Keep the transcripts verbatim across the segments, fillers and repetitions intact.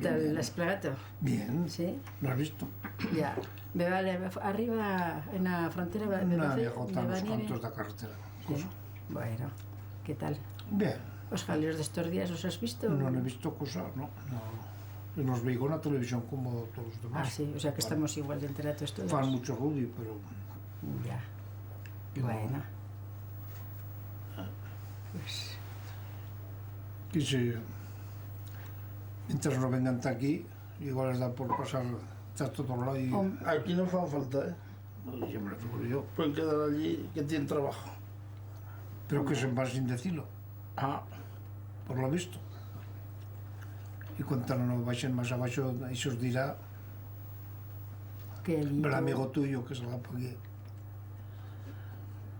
T'has desplegado? Bien. Sí? No has visto? Ya. Beba, arriba, en la frontera, be-, beba nieve? Una nieve, unos cantos de carretera. Sí. Cosa. Bueno, ¿qué tal? Bien. ¿Os jaleos d'estos días os has visto? No he visto cosa, no, no. Nos veigo en la televisión como todos los demás. Ah, sí, o sea que estamos igual de enterados todos. Fan mucho ruido, pero... Ya. Bueno. Pues... Que se... Mientras no vengan ta aquí, igual les da por pasar ta todo lado y... Aquí no fa falta, eh? Siempre figuro yo. Pueden quedar allí, que tienen trabajo. Pero que se'n van sin decir-lo. Ah. Por lo visto. Y cuando no baixen más abaixo, ixos dirá... Que allí... El amigo tuyo que salga por aquí.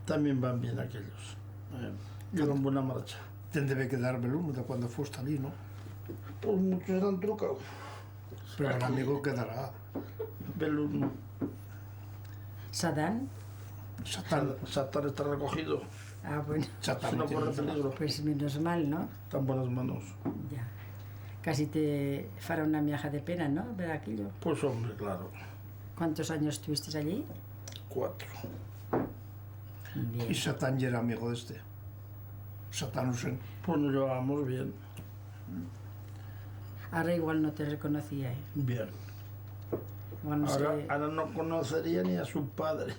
También van bien aquellos. Eh, llevan buena marcha. Te'n debe quedar bel uno de cuando fuiste allí, no? Pues muchos han trucado. Pero el amigo quedará. Bel uno. ¿Satán? Satán. Satán está recogido. Ah, bueno. Satán no corre peligro. Pues menos mal, ¿no? Tan buenas manos. Ya. Casi te fará una miaja de pena, ¿no? Ver aquello. Pues hombre, claro. ¿Cuántos años estuviste allí? Cuatro. Bien. Y Satán yera amigo de este. Satán Hussein. Pues nos llevábamos bien. Ahora igual no te reconocía, ¿eh? Bien. Igual no... Ahora, sé. Ahora no conocería ni a su padre.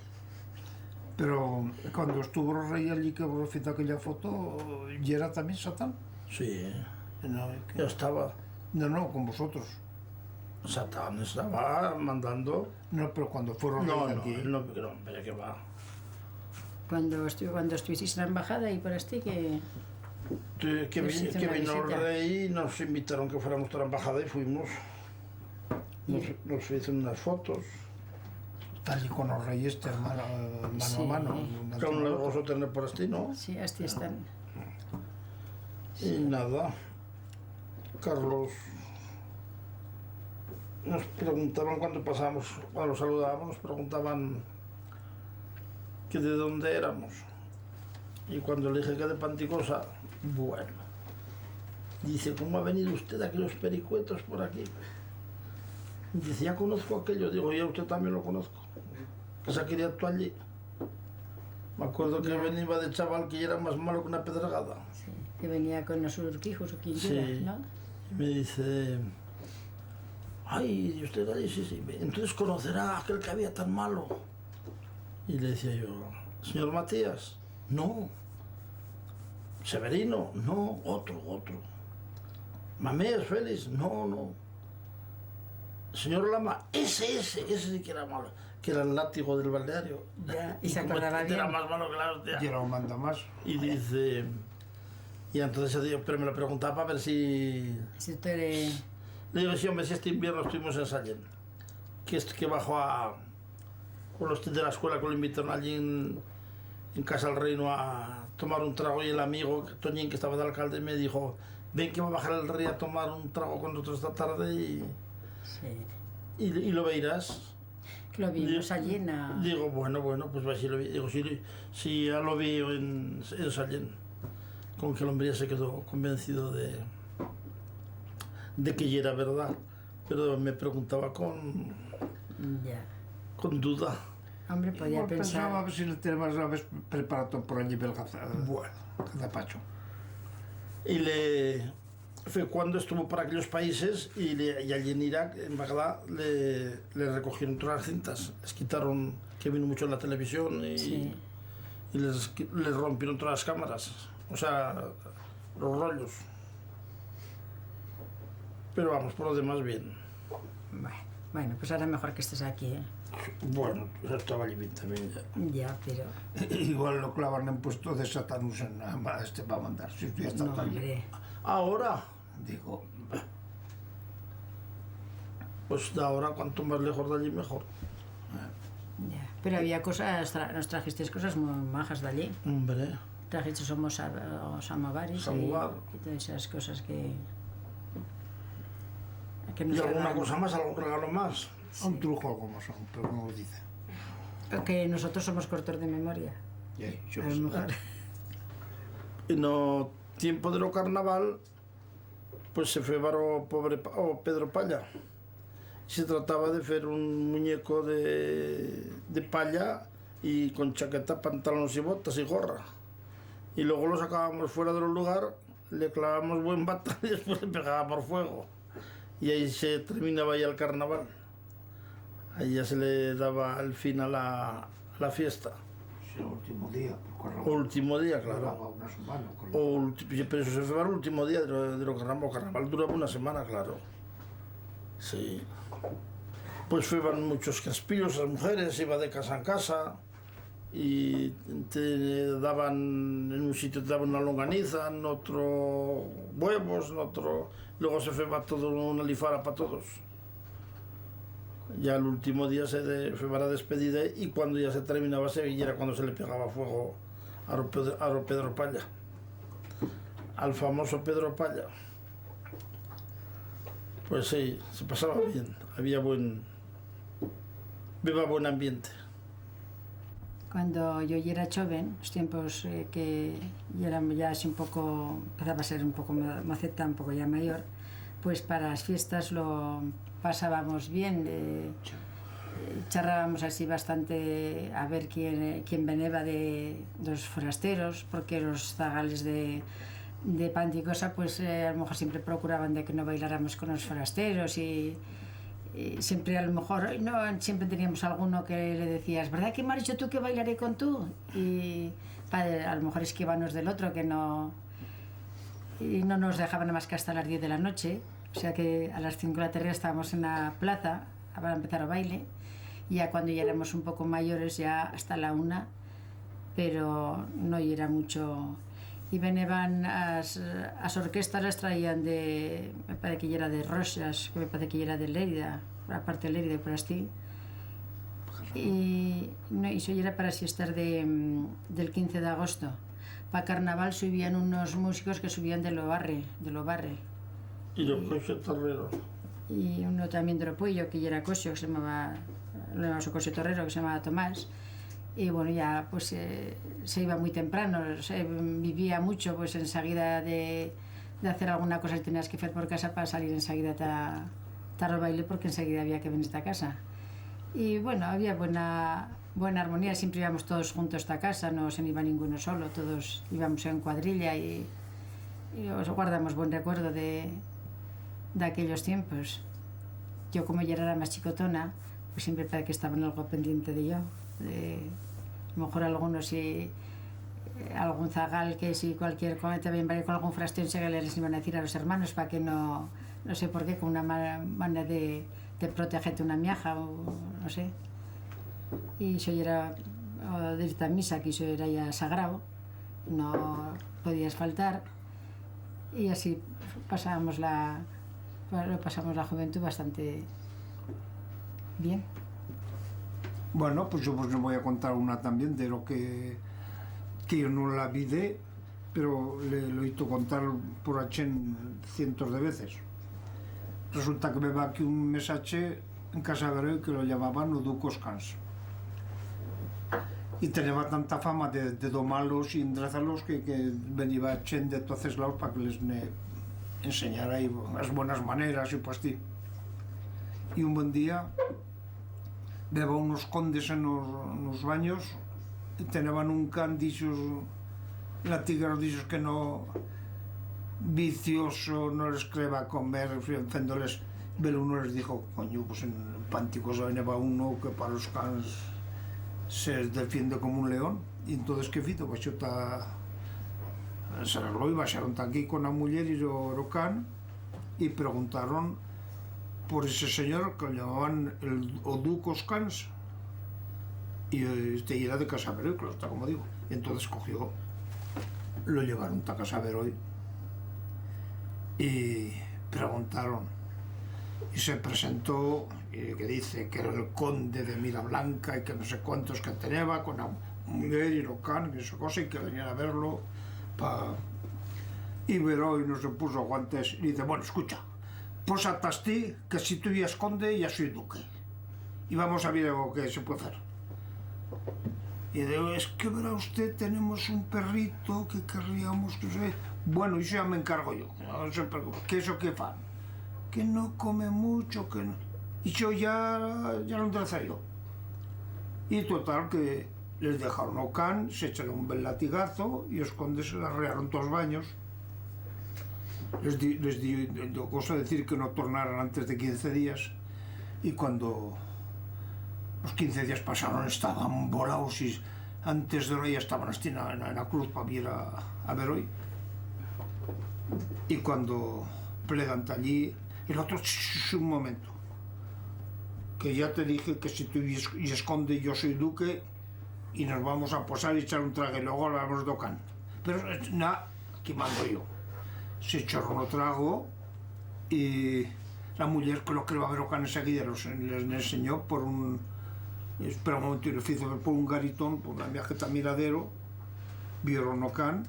Pero cuando estuvo el rey allí que vos fez aquella foto, ¿yera también Satán? Sí. No, es que... Ya estaba. No, no, con vosotros. Satán estaba mandando. No, pero cuando fueron... No, no, aquí. No, no, pero que va. Cuando estu-, cuando estuvisteis en la embajada y por este que... Que, que vino el rey, nos invitaron que fuéramos a la embajada y fuimos. Nos, nos hicieron unas fotos. Tal y con los reyes, este, mano, mano a mano. Sí. Con los vosotros tener por este, ¿no? Sí, así están. Y nada. Carlos, nos preguntaban cuando pasábamos, cuando saludábamos, nos preguntaban que de dónde éramos. Y cuando le dije que de Panticosa, bueno, dice: "¿Cómo ha venido usted a aquellos pericuetos por aquí?". Dice: "Ya conozco aquello". Digo: "Y a usted también lo conozco, que se ha criado tú allí". Me acuerdo que veniba de chaval que yera más malo que una pedregada. Sí, que venía con los Urquijos o quien yera, ¿no? Y me dice: "Ay, ¿y usted allí?". "Sí, sí". "Entonces conocerá a aquel que había tan malo". Y le decía yo: "¿Señor Matías?". "No". "¿Severino?". "No, otro, otro". "Mamés, Félix?". "No, no". "Señor Lama". "Ese, ese, ese sí que era malo, que era el látigo del balneario". Ya, y se acordaba bien. Era más malo que la hostia. Y era un mandamás. Y dice, y entonces yo digo, pero me lo preguntaba para ver si... Si tú eres... Le digo: "Sí, hombre, si este invierno estuvimos en Sallent, que es, que bajó a, con los de la escuela que lo invitaron allí en, en Casa del Reino a tomar un trago, y el amigo Toñín, que estaba de alcalde, me dijo: 'Ven que va a bajar el rey a tomar un trago con nosotros esta tarde y, y, y lo veirás'". Que lo vimos allí en la... Digo: "Bueno, bueno, pues va, si lo vi". Digo: "Sí, sí, ya lo vi en, en Sallent, con que el hombre ya se quedó convencido de, de que ya era verdad". Pero me preguntaba con, con duda. Hombre, podía pensar. Igual pensaba a ver si le tenemos a ver preparado por allí, pel gaza-, bueno, gazapacho. Y le, fue cuando estuvo por aquellos países y le, y allí en Irak, en Bagdad, le, le recogieron todas las cintas. Les quitaron, que vino mucho en la televisión y, y les, les rompieron todas las cámaras, o sea, los rollos. Pero vamos, por lo demás, bien. Bueno, bueno, pues ahora mejor que estés aquí, ¿eh? Bueno, ya estaba allí bien también, ya. Ya, pero... Igual lo clavan en puesto de Satanás en, a este va a mandar, si ya está tan... No, hombre. Ahora, digo, pues ahora cuanto más lejos de allí, mejor. Ya. Pero había cosas, tra-, nos trajistes cosas muy majas de allí. Hombre. Trajistes homo sa-, samovares y, y todas esas cosas que, que nos... Y alguna cosa más, algún regalo más. Sí. Un trujo, algo más, pero no lo dice. Que nosotros somos cortos de memoria. Ya, yo... A lo mejor. En o tiempo de lo carnaval, Pues se feba o pobre Pa-, o Pedro Palla. Se trataba de fer un muñeco de, de palla y con chaqueta, pantalons y botas y gorra. Y luego lo sacábamos fuera de lo lugar, le clavamos buen bata y después le pegábamos fuego. Y ahí se terminaba ya el carnaval. Ahí ya se le daba el fin a la, a la fiesta. Sí, el último día, por carnaval. O último día, claro. Duraba una semana, o carnaval. O ulti-, pero eso se feba el último día de lo, de lo carnaval. O carnaval duraba una semana, claro. Sí. Pues feban muchos caspillos, las mujeres, iba de casa en casa. Y te daban, en un sitio te daban una longaniza, en otro huevos, en otro, luego se feba todo una lifara pa todos. Ya el último día se de-, feba la despedida y cuando ya se terminaba, se, y era cuando se le pegaba fuego a ro Pedro, a ro Pedro Palla, al famoso Pedro Palla. Pues sí, se pasaba bien, había buen, beba buen ambiente. Cuando yo yera choven, los tiempos, eh, que yera ya así un poco, empezaba a ser un poco mo-, moceta, un poco ya mayor, pues para las fiestas lo pasábamos bien, eh, charrábamos así bastante a ver quién, quién veneba de, de los forasteros, porque los zagales de, de Panticosa, pues, eh, a lo mejor siempre procuraban de que no bailáramos con los forasteros y, y siempre a lo mejor, no, siempre teníamos alguno que le decía: "Es verdad que m'has dicho tú que bailaré con tú?". Y pa, a lo mejor esquivarnos del otro, que no, y no nos dejaban más que hasta las diez de la noche. O sea que a las cinco de la tarde estábamos en la plaza para empezar el baile. Y ya cuando ya éramos un poco mayores, ya hasta la una, pero no yera mucho. Y veneban as, as orquestas, las traían de, me parece que yera de Rochas, que me parece que yera de Lérida, la parte de Lérida, por astí. Y no, ixo yera para las fiestas de, mm, del quince de agosto. Pa carnaval subían unos músicos que subían de Lobarre, de Lobarre. Y lo coixo torrero. Y uno también de Ropuello, que yera coixo, que se llamaba, lo llamaba su coixo torrero, que se llamaba Tomás. Y bueno, ya, pues, eh, se iba muy temprano, se vivía mucho, pues, enseguida de, de hacer alguna cosa que tenías que hacer por casa para salir enseguida ta, ta ro baile, porque enseguida había que venir ta casa. Y bueno, había buena, buena armonía, siempre íbamos todos juntos ta casa, no se n'iba ninguno solo, todos íbamos en cuadrilla y, y os guardamos buen recuerdo de, d'aquellos tiempos. Yo, como ya era la más chicotona, pues siempre parece que estaban algo pendiente de yo. De, a lo mejor algunos, si, eh, algún zagal que si cualquier cosa, también vaya con algún frastón, se les iban a decir a los hermanos para que no, no sé por qué, con una ma-, manera de, de protegerte una miaja, o no sé. Y eso ya era, o de ir a misa, que eso era ya sagrado, no podías faltar. Y así pasábamos la, lo pasamos la juventud bastante bien. Bueno, pues yo vos voy a contar una también de lo que, que yo no la vi de, pero le, lo he oíto contar por a chent cientos de veces. Resulta que me va aquí un mesache en Casa Beroi que lo llamaban o Duco os Cans. Y teneba tanta fama de, de domalos y endrezalos que, que veniba chent de toces lados pa que les ne ensenyara y as buenas maneras y pues ti. Y un buen día veba unos condes en os, en os banyos y teneban un can d'ixos latigers, d'ixos que no, vicioso, no les creba comer, fendo-les, bel uno les dixo: "Conyo, pues en Panticosa veneba uno que pa los cans se defiende como un león", y entonces, qué fito? Pues yo ta, se arregló y baixaron ta aquí con a muller y lo, lo can, y preguntaron por ese señor que lo llamaban el, o Duco os Cans, y este yera de Casa Beroi, claro, está como digo. Y entonces cogió, lo llevaron ta Casa Beroi y preguntaron, y se presentó, y que dice que era el conde de Mirablanca y que no sé cuántos que teneba, con a muller y lo can, y esa cosa, y que venían a verlo pa, y Beroi no se puso guantes, y dice: "Bueno, escucha, posa-te astí, que si tu ya es conde, ya soy duque. Y vamos a ver lo que se puede hacer". Y digo, es que verá usted, tenemos un perrito que querríamos que se... Bueno, ixo ya me encargo yo, no se preocupe, que ixo que fan, que no come mucho, que no... Ixo ya, ya lo enderezaré yo. Y total que les dejaron o can, se echaron un bel latigazo y os condes se l'arrearon toz banyos. Les di, les di, do cosa decir que no tornaran antes de quince días, y cuando los quince días pasaron estaban volaus y antes d'hora ya estaban astí en a, en a, en a cruz pa vier a, a Beroi. Y cuando plegan ta allí, el otro, "Ch, ch, ch, un momento, que ya te dije que si tú y es-, y esconde yo soy duque, y nos vamos a posar y echar un trague, luego hablamos do can". Pero, eh, na, aquí mando yo. Se echaron o trago y la muller que lo creba ver o can enseguida los, les enseñó por un, espera un momento, y lo fizo ver por un garitón, por una miajeta miradero, vieron o can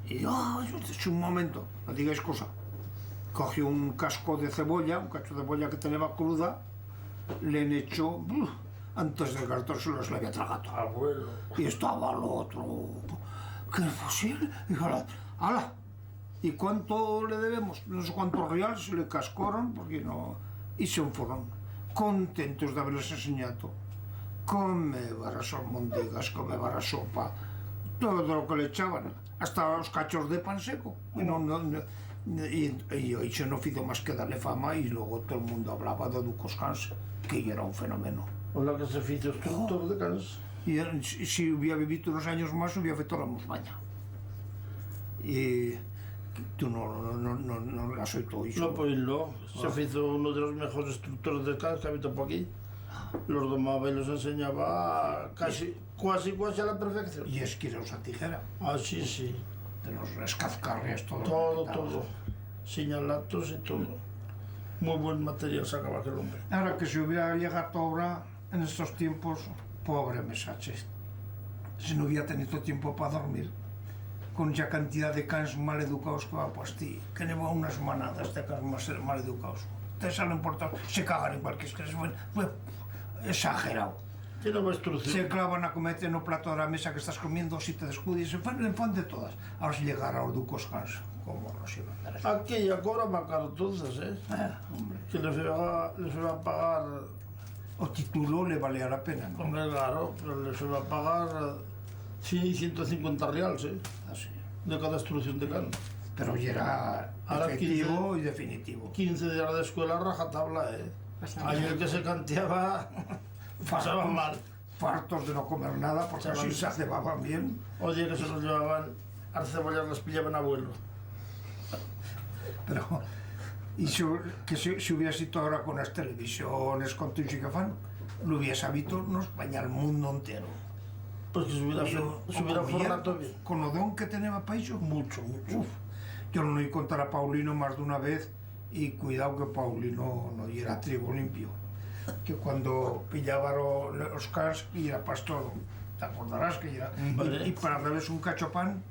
y, "Oh, es un momento, no digáis cosa". Cogió un casco de cebolla, un cacho de cebolla que teneba cruda, le'n echó, buf, antes de cartón se los l'había tragado. Abuelo. Y estaba el otro, "¿Qué es posible?". Dijo, "Ala, ala, ¿y cuánto le debemos?". No sé cuántos reals le cascaron, porque no, y se fueron contentos de haberles enseñado. Comeba las almondigas, comeba la sopa, todo lo que le echaban, hasta los cachos de pan seco. Y no, no, no, y, y, y se no fizo más que darle fama y luego todo el mundo hablaba de Ducos Cans, que ya era un fenómeno. Hola, que se fizo instructor de cans. Y él, si, si hubiera vivido unos años más, hubiera feito la musbaña. Y tú no, no, no, no, no lo has oído, ixo. No, pues no. Se fizo uno de los mejores instructores de cans que ha habido por aquí. Los domaba y los enseñaba casi, cuasi, cuasi a la perfección. Y esquiros a tijera. Ah, sí, sí. De los escazcarrias, todo. Todo, todo. Señalatos y todo. Muy buen material sacaba aquel hombre. Ahora que si hubiera llegado ahora, en estos tiempos, pobre mesache, si no hubiera tenido tiempo pa dormir, con ya cantidad de cans mal educados que va por astí, que ne va unas manadas de cans mal, mal educados. Te salen por todo, se cagan igual que es que es, bueno, bueno, exagerado. Que no va instrucción. Se clavan a comer en o plato de la mesa que estás comiendo, si te descuides, se fan, se fan de todas. Ahora si llegara os Ducos Cans, como no se iban a dar. Aquella cobra más caro entonces, eh? Ah, hombre. Que le feba, le feba pagar. O título le valía la pena, ¿no? Hombre, claro, pero le feba pagar cien y ciento cincuenta reals, eh? Ah, sí. De cada instrucción de can. Pero ya era... Ahora efectivo quince, y definitivo. Quince días de escuela, rajatabla, eh. Pasaba mal. Ayer que se canteaba, pasaba mal. Fartos de no comer nada, porque así se cebaban bien. O día que se los llevaban a cebollar, les pillaban a vuelo. Pero, y si, que si, si hubiera sido ahora con las televisiones, con todo eso que fan, lo hubiera sabido, nos baña el mundo entero. Pues que se hubiera, pero se hubiera forrado bien. Con o don que teneba pa ixo, mucho, mucho. Uf, yo no lo he contado a Paulino más de una vez, y cuidado que Paulino no yera trigo limpio, que cuando pillaba lo, los cans, y yera pastor, te acordarás que yera, y, y para darles un cacho pan,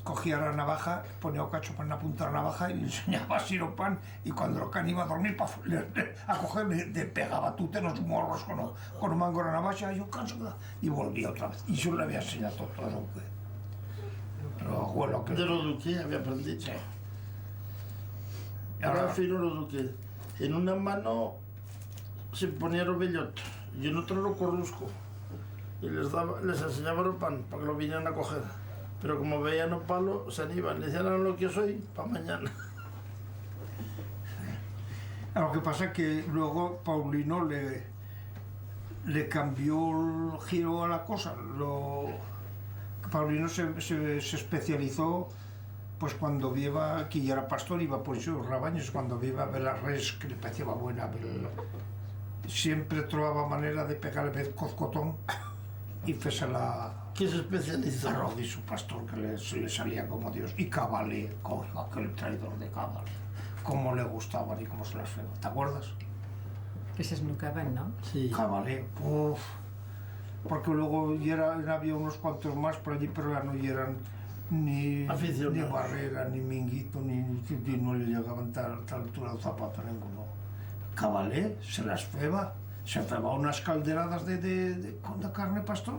cogía la navaja, ponía o cacho pan en la punta de la navaja y le enseñaba así o pan, y cuando lo can iba a dormir, paf, le, le, a coger, le, le pegaba tute los morros con o, con o mango de la navaja, y o can se quedaba, y volvía otra vez. Y yo le había enseñado todo, todo lo que, lo, bueno, que... De lo duque había aprendido. Sí. Ahora, ahora fino lo duque. En una mano se ponía o bellot y en otra lo corrusco, y les daba, les enseñaba o pan pa que lo vinieran a coger, pero como veían o palo, se n'iban, le decían: "Ahora lo que soy, pa mañana". A lo que pasa que luego Paulino le, le cambió el giro a la cosa. Lo, Paulino se, se, se especializó Pues cuando vieba, que ya era pastor, iba por esos rabaños, cuando vieba a ver la res, que le pareceba buena, ver, siempre trobaba manera de pegar el vez cozcotón y fésela. ¿Qué se especializó? A Rodi, su pastor, que le, se le salía como Dios. Y Cabalé, coño, aquel traidor de Cabalé, cómo le gustaban y cómo se las feba. ¿Te acuerdas? Que se esnucaban, ¿no? Sí. Cabalé, puf. Porque luego yera, había unos cuantos más por allí, pero ya no yeran ni, aficionados, ni Barrera, ni Minguito, ni, ni, ni no le llegaban tal, tal altura al zapato a ninguno. Cabalé se las feba, se feba unas calderadas de, de, de, con de carne pastor.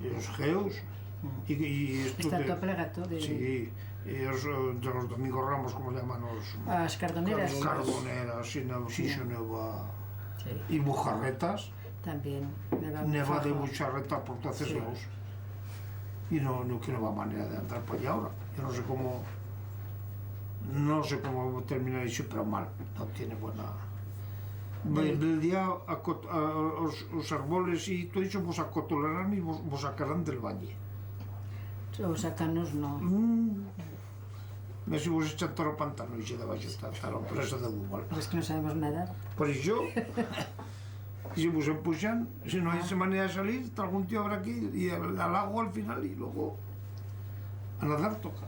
Y los geus, y, y esto... Está de todo plegado, de... Sí, y los, eh, de los Domingos Ramos, ¿cómo se llaman? Los... Las cardoneras. Cardoneras, y no, sí, se neva. Sí. Y bucharretas. También neva de bucharretas por todos lados. Y no, no, que no va manera de andar por allá ahora. Yo no sé cómo, no sé cómo terminar eso, pero mal, no tiene buena... Bel día, los, los arboles y todo eso, pues acotolarán y vos, vos sacarán del valle. O sacanos no. Mm. Mira si vos echan todo el pantano y se da baixo, está, está la presa de Bubal. Pues que no sabemos nadar. Por eso, si vos empuxan, si no hay manera de salir, algún tío habrá que ir y al, al agua al final y luego a nadar toca.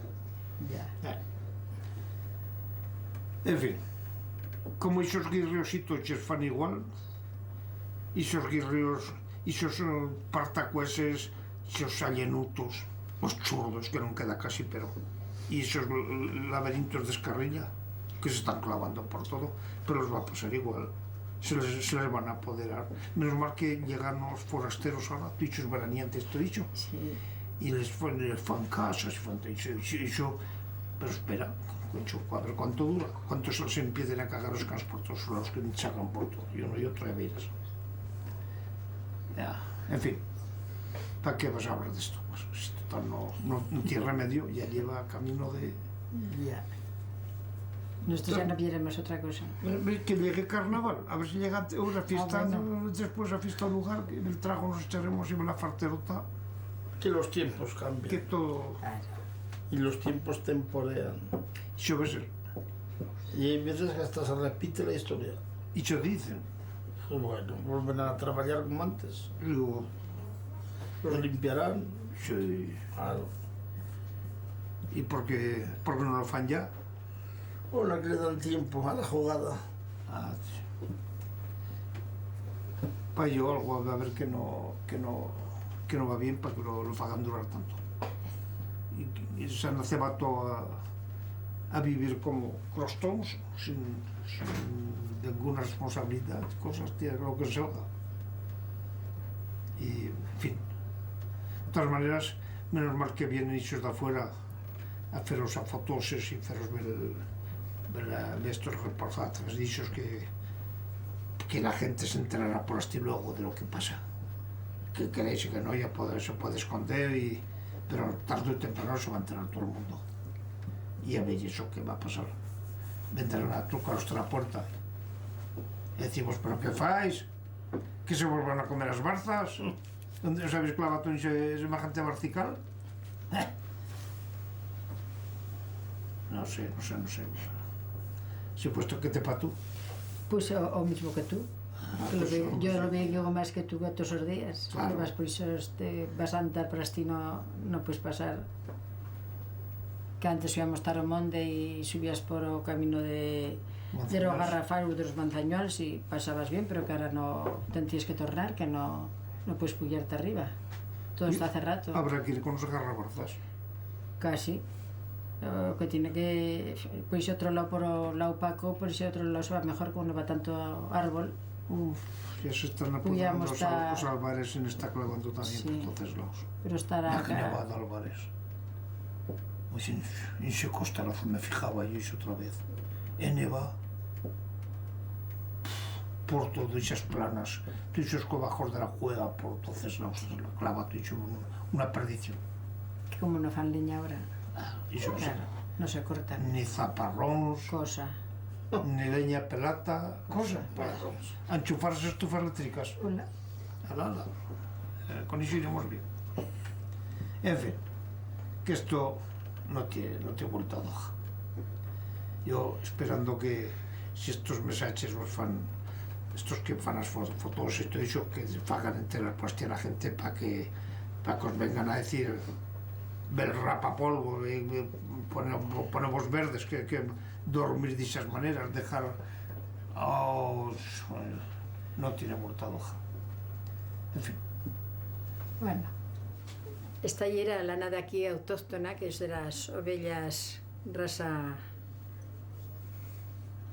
Ya. En fin, como esos guirrios y toches fan igual, y esos guirrios, y esos, eh, partacueses, esos sallenutos, los churdos, que no queda casi, pero, y esos l-, laberintos de escarrilla, que se están clavando por todo, pero los va a pasar igual. Se les, se les van a apoderar. Menos mal que llegan los forasteros ahora, dichos veraniantes, todo dicho. Sí. Y les fan, les fan casas, y fan todo eso, eso, eso, pero espera, concho, a ver cuánto dura, cuánto se les empiecen a cagar los cans por todos lados, que sacan por todo, y uno y otro, ya verás. Ya, en fin, ¿para qué vas a hablar de esto? Pues, si total no, no, no tiene remedio, ya lleva camino de... Ya. Nosotros ya no vieremos otra cosa. Eh, que llegue carnaval, a ver si llega te-, una fiesta, bueno, después la fiesta al lugar, que el trago nos echaremos y la farterota. Que los tiempos cambian. Que todo... Claro. Y los tiempos temporean. Ixo va ser. Y hay veces que hasta se repite la historia. Ixo dicen. Bueno, volven a traballar como antes. Digo, lo limpiarán. Sí. Claro. Y por qué, por qué no lo fan ya? Ahora que le dan tiempo a la jugada. Ah, sí. Pa yo algo va a haber que no, que no, que no va bien pa que lo, lo fagan durar tanto. Y, y se han acebado a, a vivir como crostons, sin, sin ninguna responsabilidad, cosas, tía, lo que salga. Y, en fin. De todas maneras, menos mal que vienen ixos de afuera a fer-los a fotoses y fer-los ver, ver, ver estos reportajes d'ixos que, que la gente se enterará por astí luego de lo que pasa. Que queréis que no, ya puede, se puede esconder, y, pero tarde o temprano se va a enterar todo el mundo. Y a ver eso que va a pasar. Vendrán a trucar a vuestra puerta. Y decimos, "Pero qué fais? ¿Que se vos van a comer las barzas? ¿Dónde os habéis clavado en ese, semejante barcical?" Eh. No sé, no sé, no sé. Si puesto que te pa tú. Pues o, o mismo que tú. Ah, que lo pues ve-, no, yo no lo sé. Veo más que tú todos los días. Claro. Que vas por esos, te vas a andar por astí, no, no puedes pasar. Que antes íbamos ta Romonde y subías por o camino de, de ro Manzanyals. Garrafal u de los Manzanyals y pasabas bien, pero que ahora no, tendrías que tornar, que no, no puedes puyar ta arriba. Todo está cerrado. Habrá que ir con los garrabarzas. Casi. Eh, que tiene que, por ese otro lado, por o lado Paco, por ese otro lado se va mejor, como no va tanto árbol. Uf, ya se están apodando los al-, los albares, se n'está clavando también por totes lados. Pero estará acá. Nevado albares. Pues en, en ese costalazo me fijaba yo, ixo otra vez. He nevado por todas esas planas, todos esos cobajos de la Juega, por totes lados, se lo clava todo ixo, una, una perdición. Que como no fan leña ahora. Ah, ixo sí. Claro, no se cortan. Ni zaparrons. Cosa. Ni leña pelata, cosa. Cosa. A enchufar-se estufas electricas. Hola. Ala, ala. Eh, con ixo iremos bien. En fin, que esto no tiene, no tiene vuelta d'hoja. Yo esperando que si estos mesaches vos fan, estos que fan las fo-, fotos y todo ixo, que se fagan enterar por astí a la gente pa que, pa que os vengan a decir, "Bel rapapolvo, eh, eh, pone-, ponevos verdes", que, que dormir d'ixas maneras, dejar os, no tiene vuelta d'hoja. En fin. Bueno. Esta yera lana d'aquí autóctona, que es de las ovellas raza,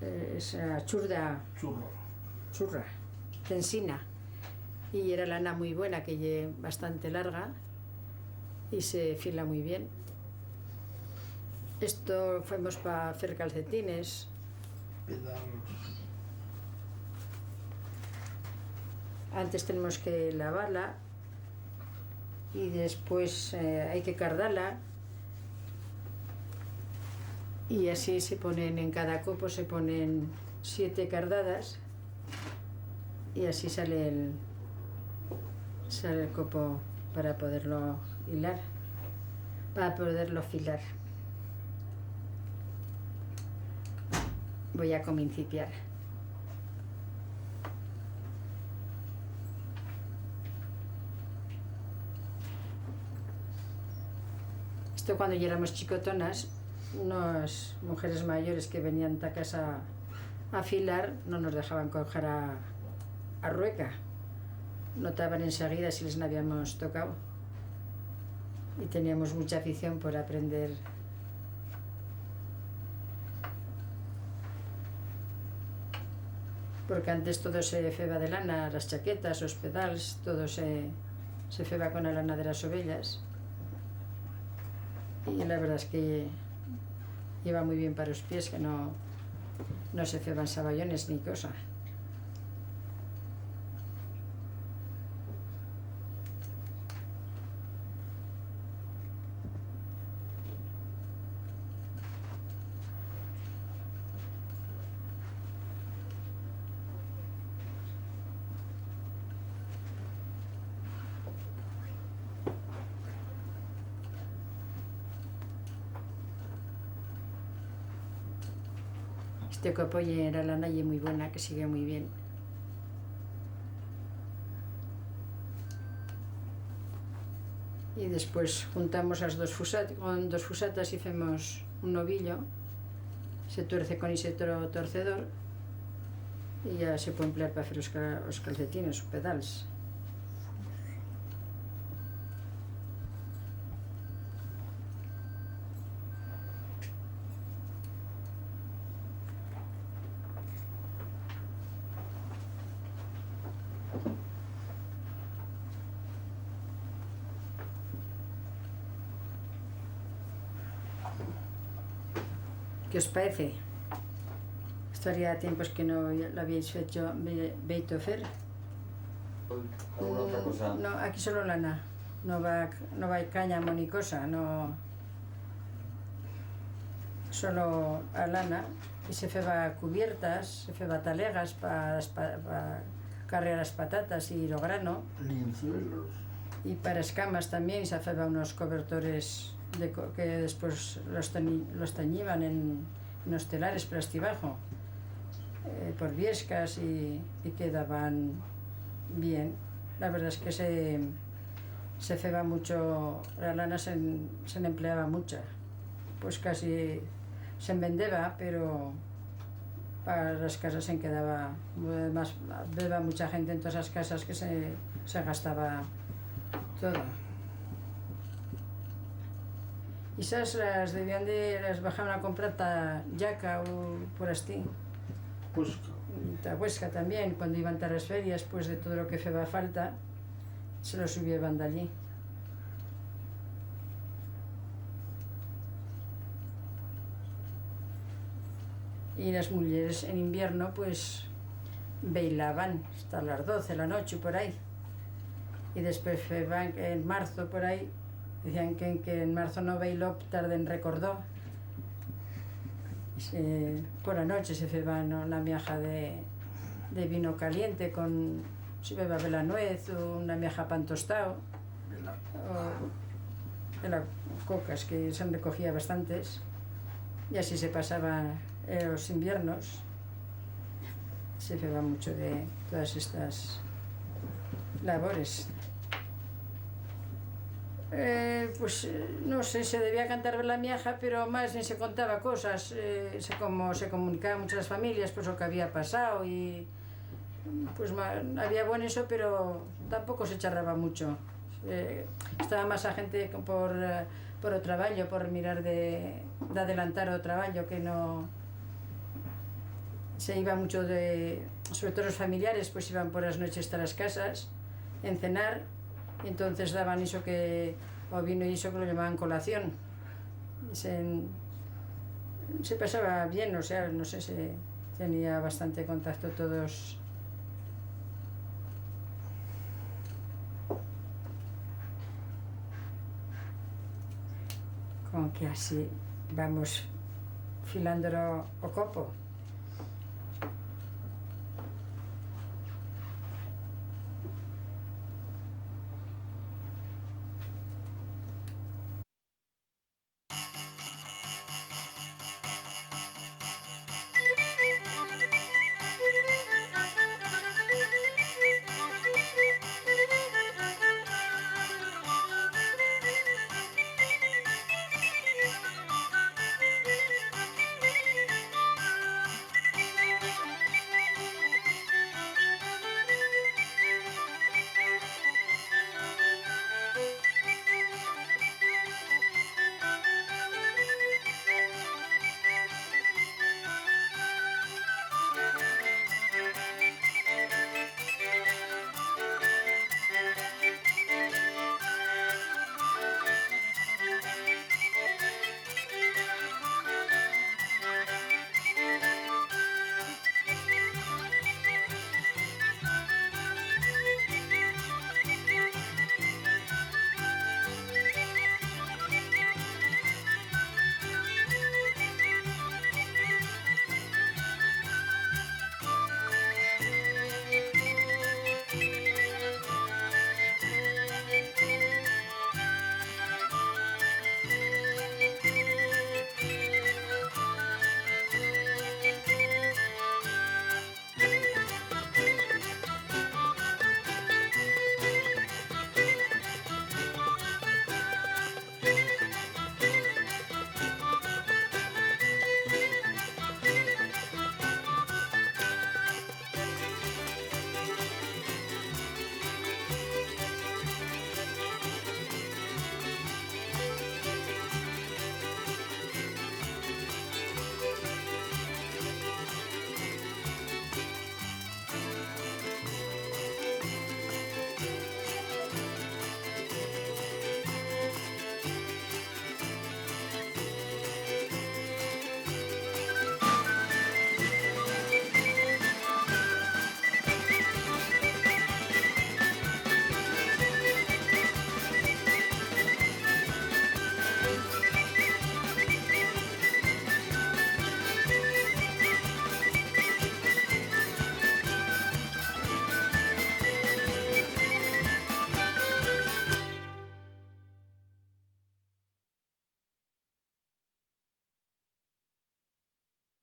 eh, esa churda. Churra. Churra, tensina. Y yera lana muy buena, que ye bastante larga y se fila muy bien. Esto femos pa fer calcetines. Pedal. Antes tenemos que lavar-la y después, eh, hay que cardar-la. Y así se ponen, en cada copo se ponen siete cardadas y así sale el, sale el copo para poderlo hilar, para poderlo filar. Voy a comincipiar. Esto cuando yéramos chicotonas, unas mujeres mayores que venían ta casa a filar no nos dejaban coger a, a rueca. Notaban enseguida si les n'habíamos tocau. Y teníamos mucha afición por aprender. Porque antes todo se feba de lana, las chaquetas, os pedals, todo se, se feba con a lana de las ovellas. Y la verdad es que lleva muy bien para os pies, que no, no se feban sabayones ni cosa. Te copo ye, la lana ye muy buena, que sigue muy bien. Y después juntamos as dos fusat-, con dos fusatas y femos un novillo. Se tuerce con ixe tro-, torcedor y ya se puede emplear pa fer os ca-, os calcetines, os pedals. Qué os parece? Esto haría tiempos que no lo habíais fecho, be-, beito fer. Alguna otra cosa? Mm, no, aquí solo lana. No va, no va cáñamo ni cosa, no. Solo a lana. Y se feba cubiertas, se feba talegas pa, pa, pa carrear las patatas y lo grano. Linzuelos. Y para escamas también, y se feba unos cobertores de co-, que después los teni-, los teñiban en, en os telares por astí bajo, eh, por viescas y, y quedaban bien. La verdad es que se, se feba mucho, la lana se, se n'empleaba mucha. Pues casi se'n vendeba, pero pa las casas se'n quedaba. Además, beba mucha gente en todas las casas que se, se gastaba todo. Ixas las debían de, las bajaban a comprar ta Llaca u por astí. Huesca. Ta Huesca también, cuando iban ta las ferias, pues de todo lo que feba falta, se lo subieban d'allí. Y las mulleres en invierno, pues, beilaban hasta las doce la noche por ahí. Y después feban en marzo por ahí, decían que, que en marzo no beiló, tarde en recordó. Se, por la noche se feba, no, una miaja de, de vino caliente con, se feba bela nuez o una miaja pan tostau. Bela. O bela cocas, que se recogía bastantes. Y así se pasaba, eh, los inviernos. Se feba mucho de todas estas labores. Eh, pues, eh, no sé, se debía cantar bela miaja, pero más bien se contaba cosas, eh, se, como se comunicaba mucho las familias, pues lo que había pasado y, pues, ma-, había buen eso, pero tampoco se charraba mucho. Eh, estaba más a gente co-, por, eh, por o traballo, por mirar de, d'adelantar o traballo que no. Se iba mucho de, sobre todo los familiares, pues iban por las noches ta las casas en cenar, y entonces daban iso que, o vino y iso que lo llamaban colación. Y se, se pasaba bien, o sea, no sé, se tenía bastante contacto todos. Con que así vamos filándolo o copo.